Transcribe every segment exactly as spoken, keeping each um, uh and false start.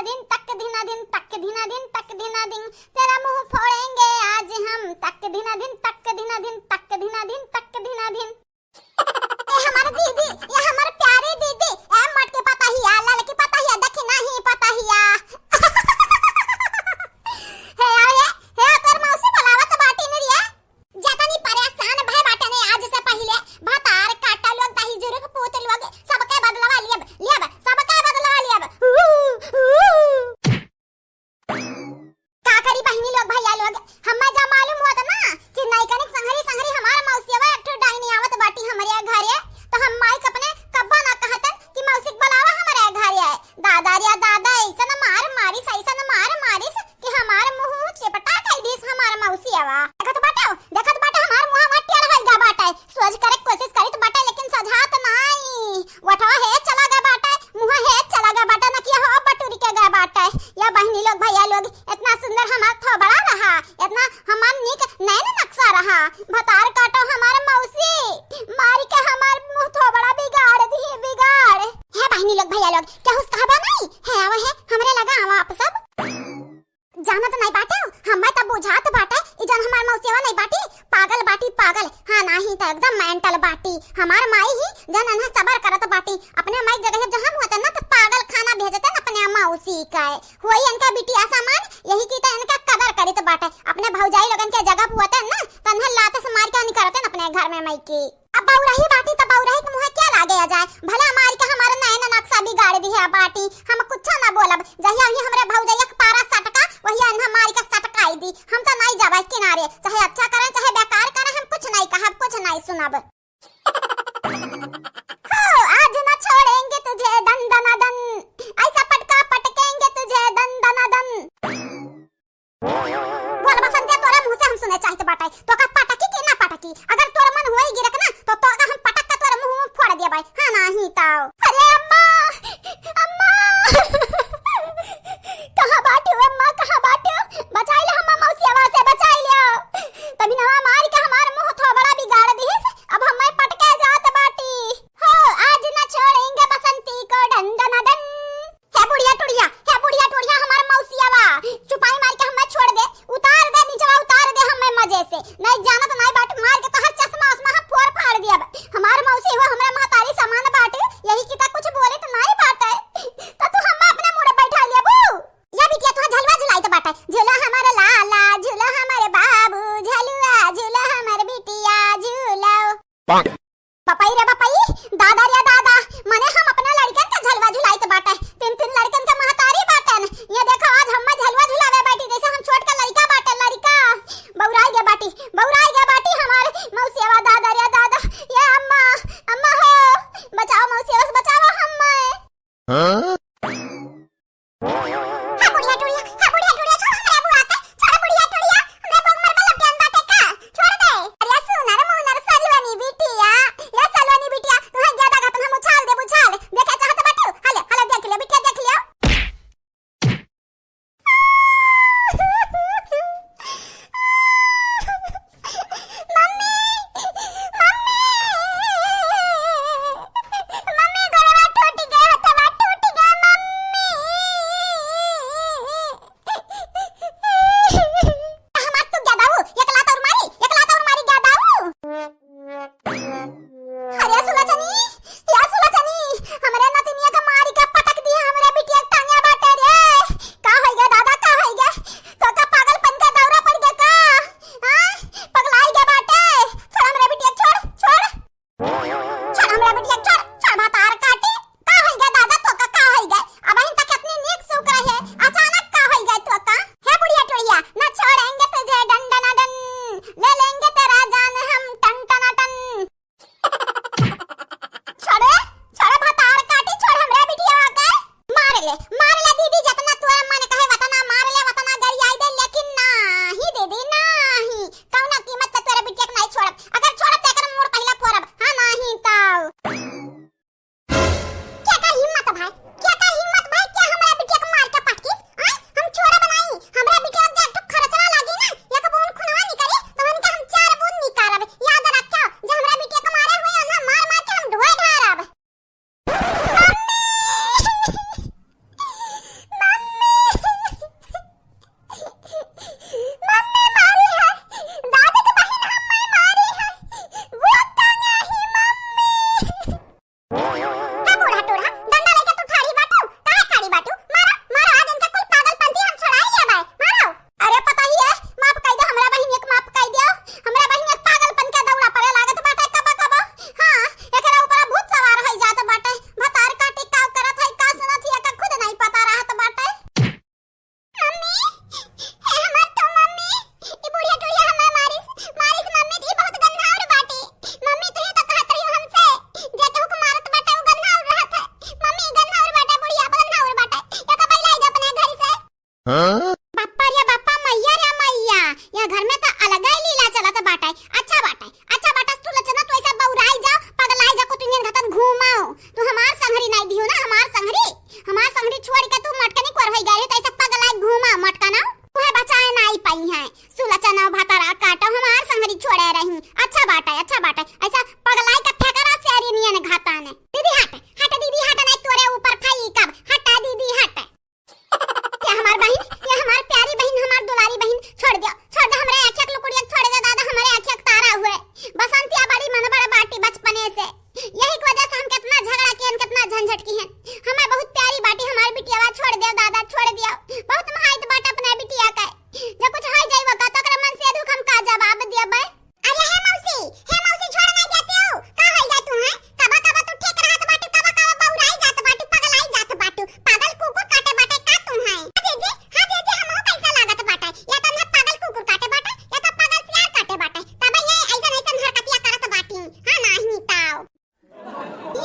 दिन, तक धिना धिन, तक धिना धिन, तक धिना धिन, तेरा मुंह फोड़ेंगे आज हम, तक धिना धिन, तक धिना धिन, तक धिना धिन, तक धिना धिन। ए हमार दीदी, ए हमार प्यारी दीदी, ए मोटकी पतहिया, ललकी पतहिया, दखिनही पतहिया। हे आओ, हे, हे तोर मौसी बोलावत बाटी न रिया। जतनी परेशान भय बाटे ने आज से पहिले, भतार काटा लोग, दही जुरुक पूत लोग, सबके बदलवा लियब, लियब, सबके बदलवा लियब। ऊ, ऊ। का करी बहिनी लोग, भैया लोग, हम्मे जब मालूम होत ना कि नैकनिक संघरी संघरी हमार मौसियवा एक ठो डाइनी आवत बाटी हमरे घरे, तो हम माई के अपने कब्बा ना कहतन कि मौसी के बुलावा हमरे घरे। दादा रे दादा, ऐसन मार मारिस, ऐसन मार मारिस कि हमार मुंह चिपटा कई दिस हमार मौसियवा। देखत बाटे, देखत बाटे हमार मुंह टेढ़ होई गा बाटे, सोझ करे के कोशिश करित बाटे लेकिन सझात नाई। वठवा हेज चला गा बाटे, मुंह हेज चला गा बाटे, नकिया हो बटुरी के गा बाटे। या बहिनी लोग, भैया लोग, इतना सुंदर हमार थोबड़ा रहा, इतना हमार नीक नैन नक्शा रहा। भतार काटो हमार मौसी, मारी के हमार मुंह थोबड़ा बिगाड़ दिए, बिगाड़। हे बहिनी लोग, भैया लोग, केहू से कहबो नहीं? हे आवा, हे हमरे लगा आवा आप सब। जानत नाई बाटे, हम्मे त बुझात बाटे, ई जौन हमार मौसियवा नाई बाटी, पागल बाटी, पागल। हाँ, नाही त एकदम mental बाटी। हमार माई ही जौन इन्हें सबर करत बाटी, अपने माई जगह जहम होतन ना त पागल खाना भेजतन अपने मौसी के। होई इनका बिटिया समान, यही की त इनका कदर करित बाटे। अपने भौजाई लोगन के जगह होतन ना, त इन्हें लात से मार के निकरतन अपने घर में माई की। अब बउराही बाटी त बउराही के मुँह क्या लागे आ जाए, भले हमारी के हमारे नैन नक्शा बिगाड़ दिहे बाटी, हम कुछ ना बोलब। जहिया ही हमरे भौजैया के पारा सटका, वहिया इन्हा मारी के सटकाई दी। हम त नाई जाबे किनारे, चाहे अच्छा करे चाहे बेकार करे, हम कुछ नाई कहब, कुछ नाई सुनब। हो, आज न छोड़ेंगे तुझे दन दना दन, ऐसा पटका पटकेंगे तुझे दन दना दन। बोल बसंतिया, तोरे मुँह से हम सुने चाहित बाटे, तोका पटकी कि ना पटकी? अगर तोर मन होई गिरक ना, तो तोका हम पटक के तोरे मुँह फोड़ देबै। हाँ, नाही तो। अरे अम्मा, अम्मा, कहाँ बाटे हो अम्मा, कहाँ बाटे हो? बचाई ले अम्मा, मौसियवा से बचाई ले। तभी नवा मार के हमार मुँह थोबड़ा बिगाड़ दिहिस, अब हम्मे पटके जात बाटी। हो, आज ना छोड़ेंगे बसंती को डन डन डन। हे बुढ़िया टुढ़िया, हे बुढ़िया टुढ़िया, हमार मौसियवा, चुपाई मार के हम्मे छोड़ दे, उतार दे नीचवा, उतार दे हम्मे मजे से। नहीं जानत नहीं बाट, मार के तोहर चश्मा उश्मा हम फोड़ फाड़ दियब। हमार मौसी हो, हमरे महतारी समान बाटे, यही की त कुछ बोले त नहीं बाटे, त तू हम्मे अपने मुड़े बैठा लेबू। या बिटिया, तोहर झलवा झुलाइत बाटे, झूला हमारे लाला, झूला हमारे बाबू, झलुआ झूला हमारे बिटिया, झूला। बपई रे बपई, दादा रे दादा, मने हम अपना लड़कन का झलवा झुलाइत बाटे। तीन तीन लड़कन का महतारी बाटन। ये देखो, आज हम्मे झलवा झुलावे बाटी, जैसे हम छोट का लड़का बाटे, लड़का। बउराई गे बाटी, बउराई गे बाटी हमार मौसियवा, दादा रे दादा। ये अम्मा, अम्मा हो, बचाओ मौसियवा से, बचाओ हम्मे। हाँ? हाँ, बुढ़िया टुड़िया, हाँ, बुढ़िया टुड़िया, छोड़ हमरे बुआ के, छोड़ बुढ़िया टुड़िया, हमरे बुआ के मरबा लग गया बाटे का? छोड़ दे। अरे सुनर मुनर सलवनी बिटिया, या सलवनी बिटिया, तुहे ज्यादा गतन हम उछाल दे, उछाल। देखे चाहत बाटू? हले, हले देख ले बिटिया, देख लियो। मम्मी, मम्मी, मम्मी, गोड़वा टूट गया, हथवा टूट गया, दे दादा, छोड़ दिया। बहुत महाइत बाटे अपने बिटिया के। जब कुछ हो जाई बा का, तो ओकरे मन से दुख हम का जवाब देबे? अरे हे मौसी, हे मौसी, छोड़ नहीं देती हो। का हो जाए तू, हैं? कबा कबा तू ठीक रहत बाटू, कबा कबा बौराई जात बाटू, पगलाई जात बाटू। पागल कुकुर काटे बाटे का तू, हैं? हाँ जीजी, हाँ जीजी, हमहू कैसा लागत बाटे? या तो ना पागल कुकुर काटे बाटे, या तो पागल सियार काटे बाटे। तब ये ऐसन ऐसन हरकतिया करत बाटी। हाँ, नाही ताव।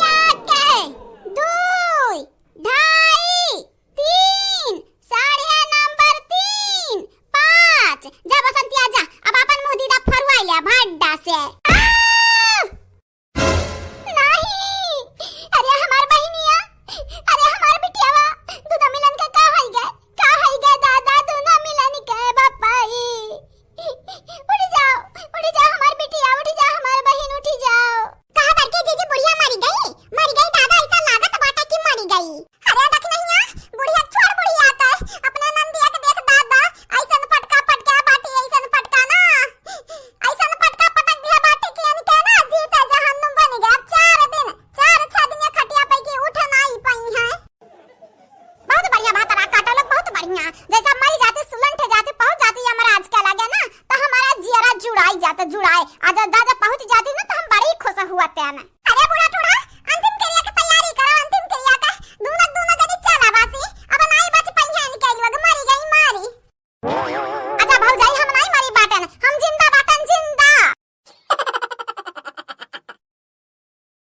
या के, दुई, ढाई, तीन, साढ़िया नंबर तीन, पाँच। जा बसंती, आजा, अब आपन मुँह दीदा फरुआ लिया भड्डा से। आ! नाही, अरे हमार बहिनिया, अरे हमार बिटियावा, दुनो मिलन के का होई गए, का होई गए दादा, दुनो मिलन के बापाई। उठ जाओ, उठ जाओ हमार बिटिया, उठ जाओ हमार बहिन, उठ जाओ। कहा बड़की जीजी बुढ़िया मरी गई, मरी गई दादा, ऐसा लागत बाटे कि मरी गई। अरे देख नहिया, बुढ़िया छोड़ बुढ़िया के, अपने नंदिया के देख दादा, ऐसन पटका पटका बाटी, ऐसन पटका ना, ऐसन पटका पटक दिया बाटी कि इनके ना जीते जहन्नुम बन गया। चार दिन, चार छह दिन ये खटिया पे की उठ नहीं पाई हैं। बहुत बढ़िया बात रहा काटो लोग, बहुत बढ़िया। जैसा मरी जाती, सुलंठ जाती, पहुंच जाती यमराज के लगे ना, तो हमारा जियरा जुड़ाई जाता, जुड़ाए। आज दादा पहुंच जाती ना, तो हम बड़ी खुश हुआ थे ना।